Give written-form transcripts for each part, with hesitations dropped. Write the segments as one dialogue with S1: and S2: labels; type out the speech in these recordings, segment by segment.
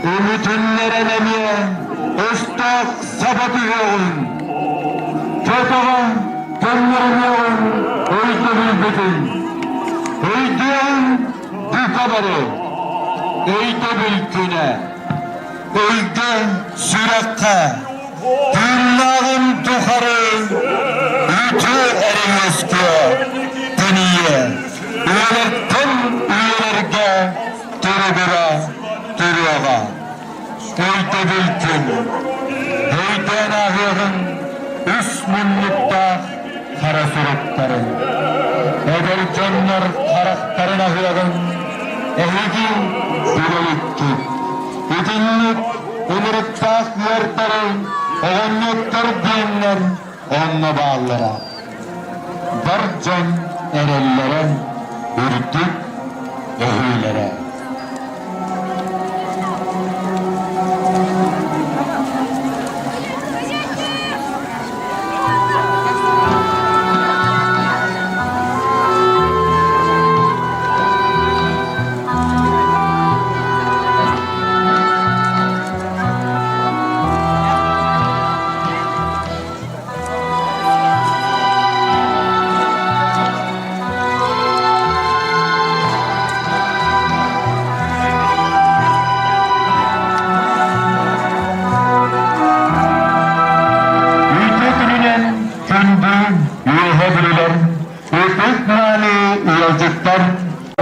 S1: Өмүтүннэрэн эмиэ өстөөх саба түһүөҕүн, көтөҕөн көннөрүнүөҕүн өйдөбүлбүтүн. Өйдүөҕүн бука бары, өйдөбүл күнэ. Өйгө, сүрэххэ, тыыннааҕын тухары үтүө эрэ үөскүө, тэнийиэ, үөрэртэн үөрэргэ туругура туруоҕа. Өйдөбүл күн. Өйдөөн ааһыаҕыҥ үс муннуктаах хара суруктарын. Эдэр дьоннор харахтарын аһыаҕыҥ, эһиги билэ-иликкит. Итинник ынырыктаах ыардары оҕонньоттор диэннэр онно бааллара. Бар дьон эрэллэрэ үрдүк өһүөлэрэ. Үтүө күнүнэн күндү үөһэ бүлүлэр, ытык мааны ыалдьыттар,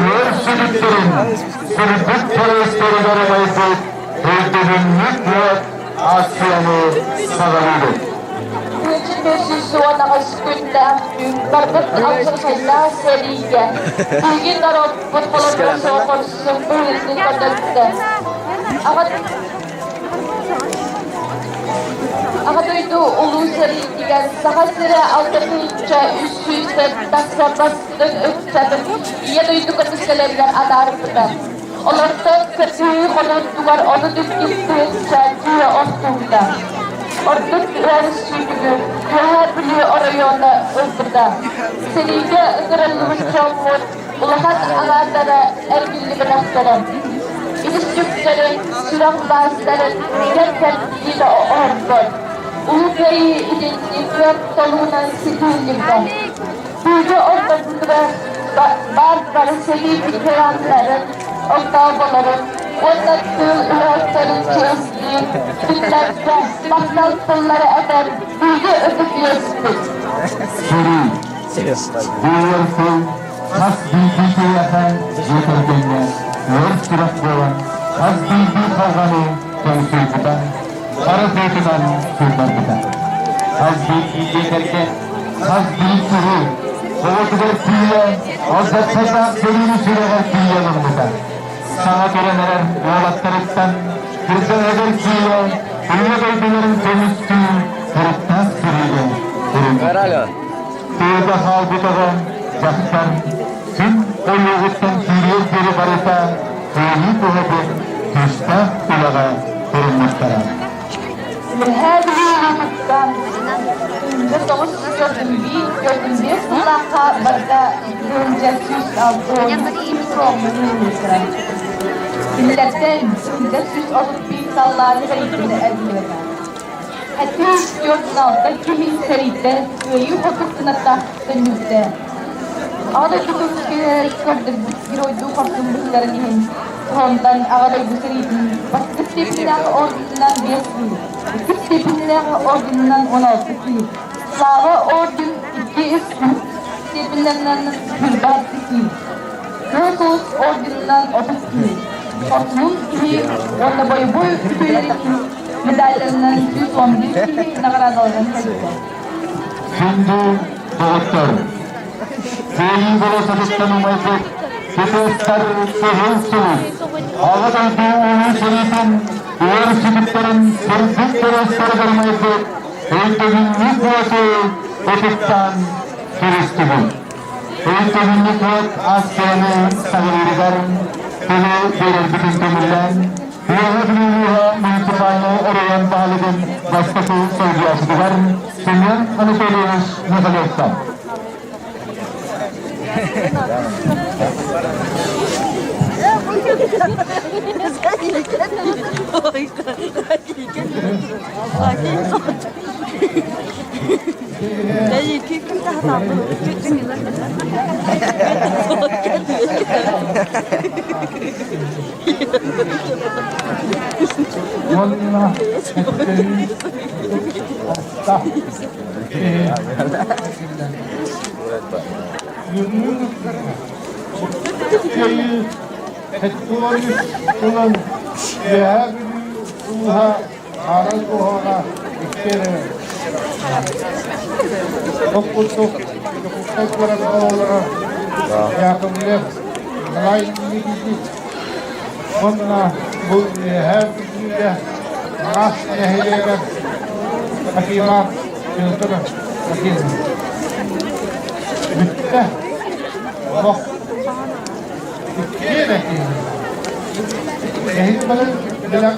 S1: ыал сүтүктэрин, сырдык кэриэстэригэр ылайбыт өйдөбүнньүк уот акцияны саҕалыыбыт.
S2: 1518 күннээх барбыт алдьархайдаах сэриигэ биһиги норуоппут холобура суох хорсун быһыытын көрдөрбүтэ. Аҕа дойду Улуу сэриитигэр Саха сирэ 6 300 тахса бастыҥ ыччатын Ийэ дойду көмүскэлэригэр атаарбыта. Олортон кыргыһыы хонуутугар 32 тыһыынча киһи охтубута. Ордук ыар сүүтүгү Үөһээ Бүлүү оройуона ылбыта. Сэриигэ ыҥырыллыбыт дьоммут улахан аҥаардара эргиллибэтэхтэрэ. Илистүктэрин, сүрэх баастарын кэм-кэрдиитэ оһорбот. Улуу Кыайыы итинник кыах толугунан ситиһиллибитэ. Биһиги ортобутугар баар бары сэрии ветераннарын, огдооболорун, уонна тыыл үлэһиттэрин чиэстиир, кинилэргэ махтал тыллары этэр биһиги ытык иэспит.
S1: Сэрии. Буойар сыл хас биирдии киһиэхэ дьиэ кэргэҥҥэ ыар сүрэх буолан, хас биирдии халҕаны тоҥсуйбута, хара тыатынан суурдарбыта. Хас биирдии дьиэ кэргэн, хас биир киһи оҕотугар тиийэ, алдьархайдаах сэриини сүрэҕэр тиийэ ылыммыта. Саҥа көрөн эрэр уолаттарыттан кырдьаҕаһыгар тиийэ Ийэ дойдуларын көмүскүү кырыктаах сэриигэ туруммута. Тыада хаалбыт оҕо, дьахтар күн ойуоҕуттан киириэр диэри барыта кыайыы туһа диэн күүстээх үлэҕэ туруммуттара.
S2: Үөһээ Бүлүү улууһуттан 1941 сыллаахха барыта 1161 ыытыллыбыттара. Кинилэртэн 131 саллааты сэрииттэн эргиллибэтэ. 746 киһи сэрииттэн кыайыы хотук кынаттаах төннүбүтэ. Аҕа дойду көмүскэлэр көрдөрбүт геройдуу хорсун быһыыларын иһин фронтан Аҕа дойду сэриитин бастакы степеннээх орденынан 5 киһи, иккис степеннээх орденынан 16 киһи, Слава орден икки үс степеннэринэн 26 киһи, Кыһыл Сулус орденынан 30 киһи, Хорсун киһи уонна бойобуой үтүөлэрин иһин медалларынан 111 киһи наҕараадаланан кэлбитэ.
S1: Күндү доҕоттор! Кыайыы болуоссатыттан умайбыт тутуустар кыһыл сулус, Аҕа дойду Улуу сэриитин ыар сүтүктэрин сырдык кэриэстэригэр умайбыт өйдөбүнньүк уоту ытыктаан көрүстүбүт. Өйдөбүнньүк уот акцияны саҕалыырыгар тылы биэрэрбитин көҥүллээн, Үөһээ Бүлүү улууһа муниципальнай оройуон баһылыгын бастакы солбуйааччытыгар Семен Анатольевич Михалевка.
S3: Уонна өттөйүү алта киһи Кыайыы 73 сылын Үөһээ Бүлүү улууһа Аарай куһаҕана икки эрэ. Ол курдук Дьокуускай куорат оҕолоро Яковлев Николай Никитич уонна бу Үөһээ Бүлүүгэ Маҥаас нэһилиэгэр Акимов Петр Акимович. Бүттэ. Олох икки эрэ киһи. Эһиги бары билэр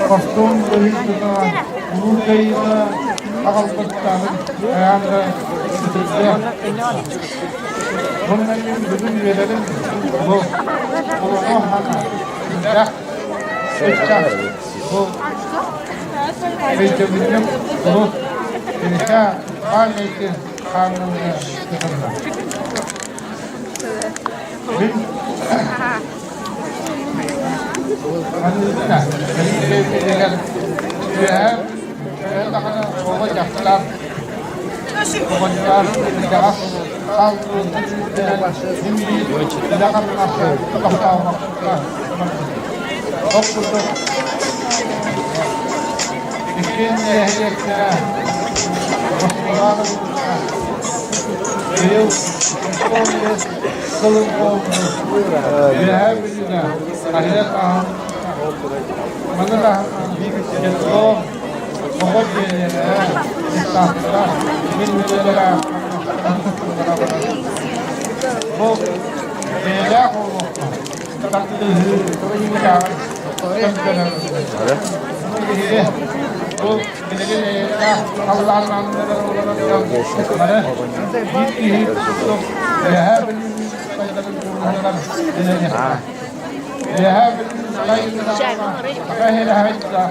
S3: Хорсун быһыытынан Улуу Кыайыыны аҕалбыттарын хайаан да сүтэрдэ. Уонна мин бүгүн үөрэрим бу олоҕу хана элбэх ыччат бу өйдөбүнньүк урут кинигэ памяти хааннанна кытынна. Мин маннык бэйэтигэр үөһэ даҕаны оҕо дьахтар оҕонньор итэҕэс хаал син биир үлэ-хамнас тохтообокко Ол курдук иккиэн нэһилиэктэрэ Москваҕа быйыл сылын Үөһээ Бүлүүгэ хаһыат ааһан маны таһынан Петров оҕо дьиэлэрэ диктатордар мин үлэлэрэ Бу бэйэлээх олоххо тардыһыы Көрдөрөр. Бу билигин халлаан анныгар олорор дьон бары биир киһи курдук Үөһээ Бүлүү сайдарын туругунан үлэлиэхтээх. Үөһээ Бүлүү сайыннаҕына Саха сирэ сайда,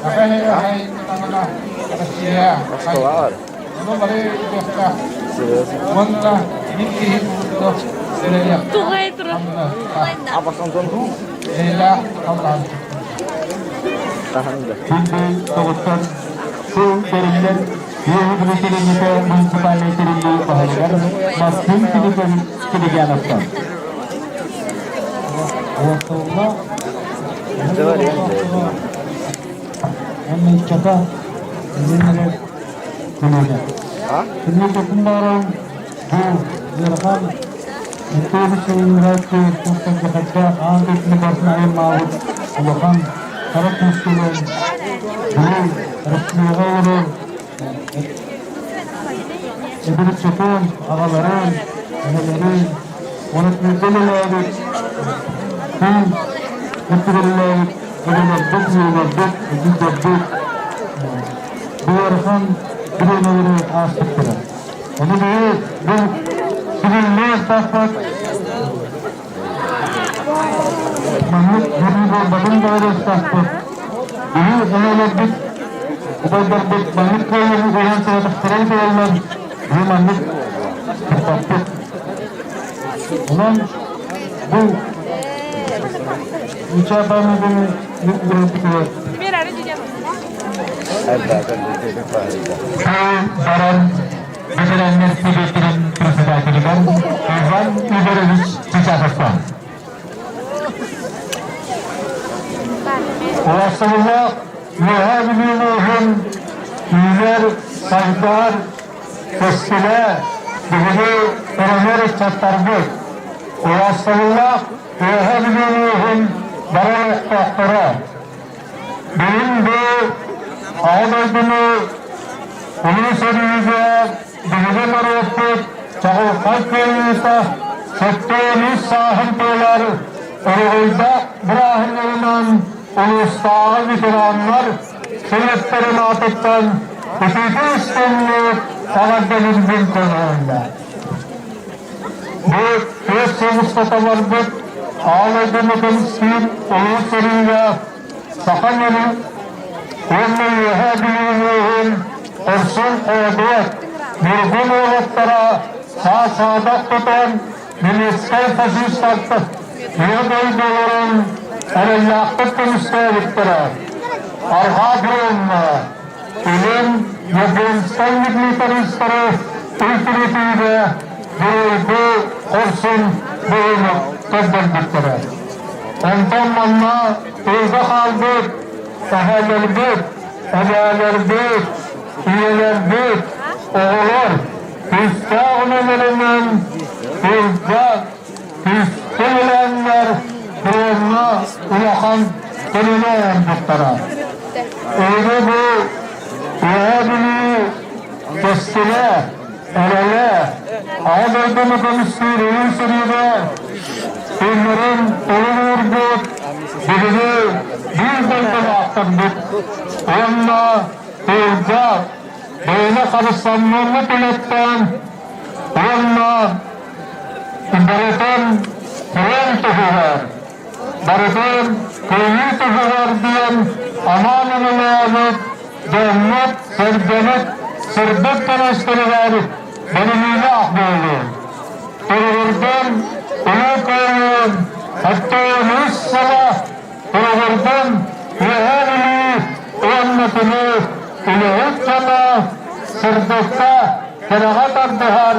S3: Саха сирэ сайыннаҕына Россия сайдар. Ону бары өйдүөхтээх уонна биир киһи курдук үлэлиэхтээх, хамнаһыахтаах.
S1: Күндү доҕоттор, сыл бэриллэр Үөһэ Бүлүү сэлиэнньэтэ муниципальнай тэриллии баһылыгар Максим Филиппович Силигяновтан.
S3: Ыччата Күнү бааран бу ыарахан Интеллигенция куртан аан дойдуну барытын айаннаабыт улахан хара күүстэнэн бу Россияҕа олорор эбириччэтин аҕаларын, эһэлэрин, уонна күүрдэн үлэлээбит күн кыртыгырыллаабыт эбэлэрбит, ийэлэрбит, эдьиийдэрбит бу ыарахан бириэмэлэри ааспыттара. Ону биһи бу сүгүннээх тахпат маннык көрүү буолбатын баҕарыахтаахпыт. Биһи эһээлэрбит, убайдарбыт маннык кыайыыны уһан саҕатахтарай буоллар, биһи маннык турбаппыт. Онон бу Ича памятнигын Баран ветераннар Советын председателигэр Иван Игоревич Чичаховка. Улассылыга Үөһээ Бүлүү улууһун Үүнэр Сайдар Кэскилэ биһиги өрөмөр ыччаттарбыт Улассылыга Үөһээ Бүлүү улууһун бары олохтоохторо Бүгүн бу Аҕа дойдуну Улуу сэриигэ биһиги норуоппут чаҕылхай кыайыыта 73 сааһын туолар уруһуйдаах бырааһынньыгынан улуустааҕы ветераннар сүрэхтэрин аатыттан итиитэ истиҥник эҕэрдэлиирбин көҥүллээ. Бу түөрт сыл устата барбыт Аал дойдуну көмүскүүр улуу сэриигэ саха дьонун уонна Үөһээ Бүлүү улууһун хорсун хоодуот ньургун уолаттара саа-саадах тутан немецкэй фашистартан Ийэ дойдуларын эрэллээхтик көмүскээбиттэрэ. Арҕаа фроҥҥа Илин Японскай милитаристары үлтүрүтүүгэ геройдуу хорсун быһыыны көрдөрбүттэрэ. Онтон манна тыылга хаалбыт эһээлэрбит, эбээлэрбит, ийэлэрбит, оҕолор күүстээх үлэлэринэн тыылга күүскэ үлэлээннэр фроҥҥа улахан көмөнү оҥорбуттара. Эһиги бу Үөһээ Бүлүү кэскилэ, эрэлэ, Аҕа дойдуну көмүскүүр улуу сэриигэ тыыннарын толук уурбут биһиги биир дойдулаахтарбыт уонна тыылга бэйэни харыстаммыт үлэттэн уонна барытын туран туһугар барытын кыайыы туһугар диэн анаан үлэлээбит дьоммут, сэргэбит сырдык кэриэстэригэр бэриниилээх буолуу. Туругурдун Улуу Кыайыы 73 сыла, туругурдун Үөһээ Бүлүү уонна кини үлэһит дьоно сырдыкка, кэрэҕэ тардыһар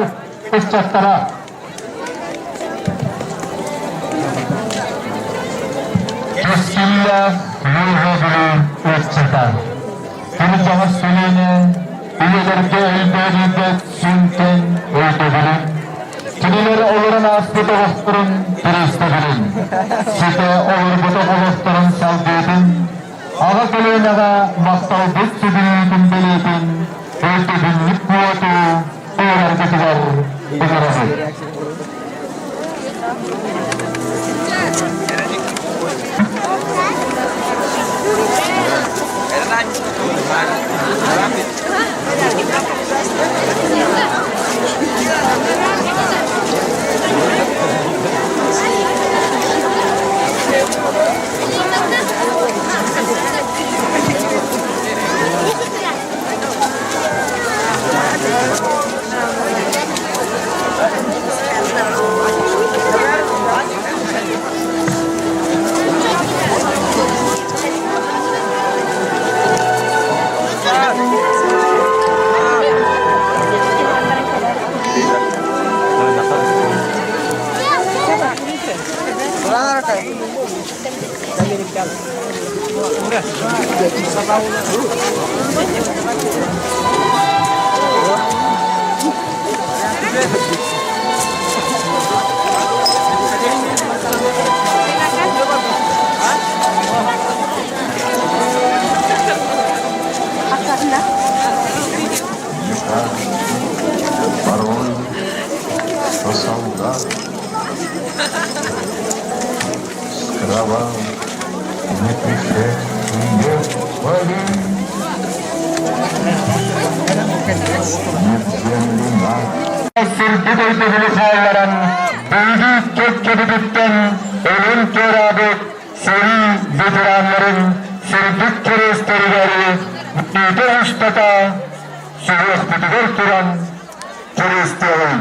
S3: ыччаттара. Кэскиллээх Үөһээ ыччата. Кырдьаҕас көлүөнэ үлэлэргэ элбээбит сүҥкэн өйдөбүлүн, кинилэр олорон ааспыт олохторун туристабылын, ситэ олорботох олохторун салгыытын, аҕа көлүөнэҕэ махталбыт сүгүрүйүүтүн бэлиэтин өйдөбүнньүк уоту туораргытыгар ыҥырабыт.
S4: Порой, что солдат скрывал не пришедшие бои. Не в землю
S1: Сырдык өйдөбүлү хаалларан, биһиги кэккэбититтэн өлөн туораабыт сэрии ветераннарын сырдык кэриэстэригэр мүнүүтэ устата сүһүөхпүтүгэр туран кэриэстиэҕиҥ.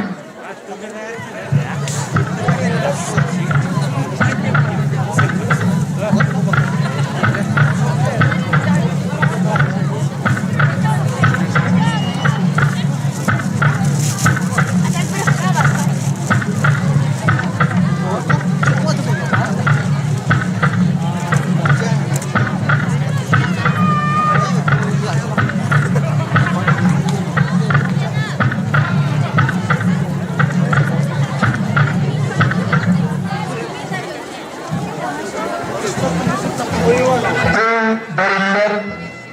S1: Бэриллэр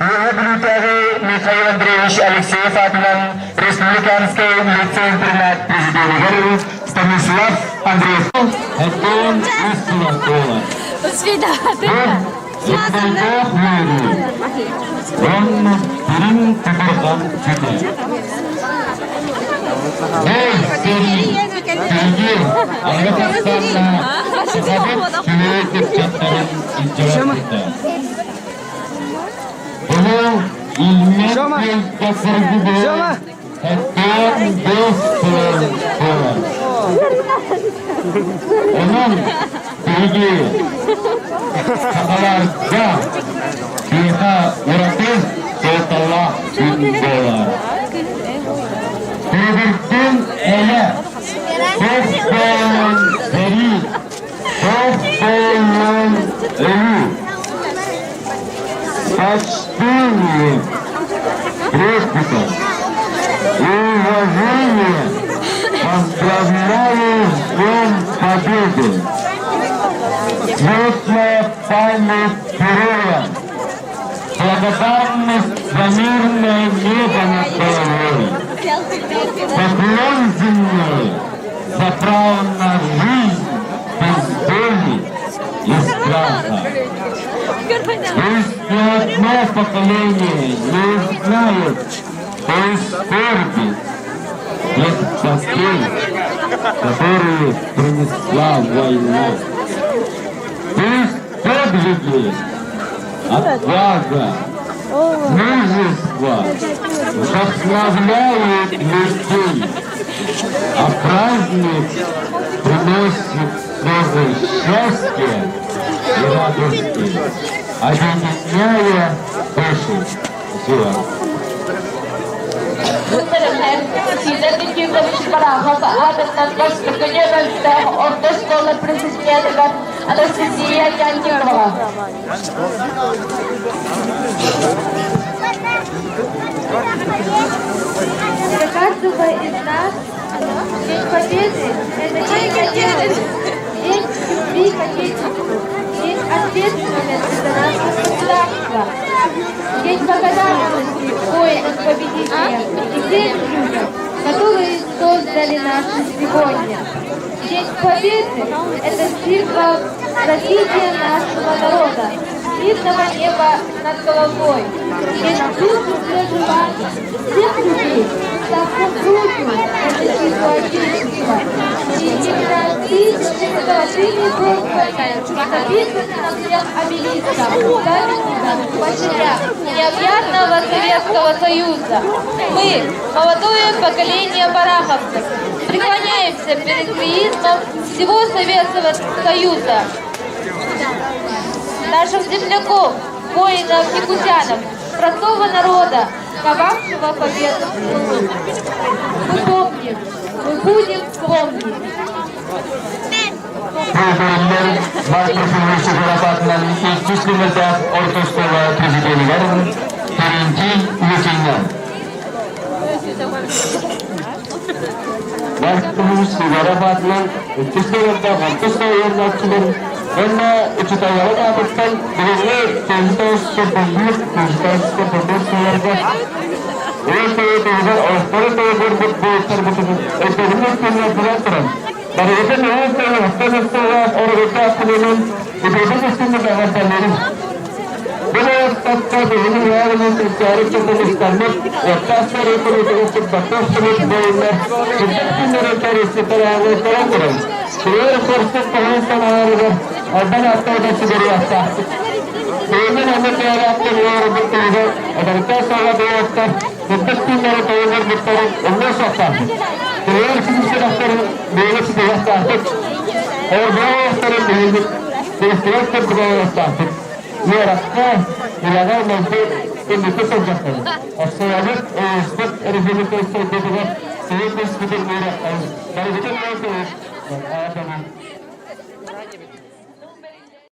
S1: Үөһээ Бүлүүтээҕи Михаил Андреевич Алексеев аатынан Республиканскай лицей-интернат президенигэр Станислав Андреев Хотон үс сыла туолар. Сыппайдаах үөрүү уонна дириҥ кутурҕан күнэ. Эй, сэрии, биһиги аҕыйах ахсааннаах сахабыт сүрү кырдьаттарын илдьэ барбыта. Быйыл Ильмень күөлгэ сырдыгы 75 сыл буолар. Онон биһиги сахаларга биһиэхэ ураты суолталаах күн буолар. Төрүбүрдүн элэ, туох буолан сэрии, туох буолан өлүү. Почтение Республика и уважение поздравляю с Днем Победы! Светлая память героям! Благодарность за мирное небо над головой! Поклон земной за право на жизнь без боли и страха! Пусть ни одно поколение не узнает той скорби, тех потерь, которые принесла война. Пусть подвиги, отвага, мужество вдохновляют людей, а праздник приносит слезы счастья и радости, объединяя души. Спасибо.
S2: Сидор Никифорович Барахов аатыттан бастакы нүөмэрдээх орто оскуола президенигэр Анастасия Янчикова.
S5: Для каждого из нас День Победы – это день надежды, день любви к Отечеству, день ответственности за наше государство, день благодарности воинам-победителям и тем людям, которые создали наше сегодня. День Победы – это символ развития нашего народа. мирного неба над головой. День для желаний всех людей, ставших руку на защиту Отечества. И именно тысячи золотыми буквами написаны на всех обелисках, памятниках, площадях необъятного Советского Союза. Мы, молодое поколение бараховцев, преклоняемся перед героизмом всего Советского Союза, наших земляков, воинов якутянов, простого народа, ковавшего победу. Мы помним, мы будем помнить.
S1: Бу Марк Васильевич Егоров иккис нүмердээх орто оскуола президенигэр Терентий Лукиҥҥа. Марк Васильевич Егоров аатынан иккис нүмердээх орто оскуола үөрэнээччилэр уонна учууталларын аатыттан билиҥҥи 991 991 сылларга Уол туһугар олохтору туһугар буолтарбытын өйдөбүнньүк күннэрдэрэн туран Барыгытын уус тылы устан-усталаах оругуттаах күнүнэн итиитин истинник эҕэрдэлиибин. Бу таска биһиги ыалымын кэнчээри ыччатын уоттаах сэрии куруутугар сырдатта охсубут буойуннар сырдык күннэрин кэриэстээн туран, Кириэр хорсун хоһуун санааларыгар албан ааттарга сүгүрүйүөхтээхпит. Билигин онно кэрээтин уоругун туһугар эдэркээ саҕа буолуохтар сырдык күннэри туйгурбуттарын умнуо суохтаахпыт. Кириэр ситиспэтэхтэрин биһиги ситиһиэхтээхпит. Ордук биһиги силистибэт курдук оҥоруохтаахпыт. Үөрэххэ, үлэҕэ мэлдьи инники сылдьахтарбыт. Оскуолабыт, улууспут республика сайдыытыгар сыһыан түспүтүн үөрэххэ барыгытын уон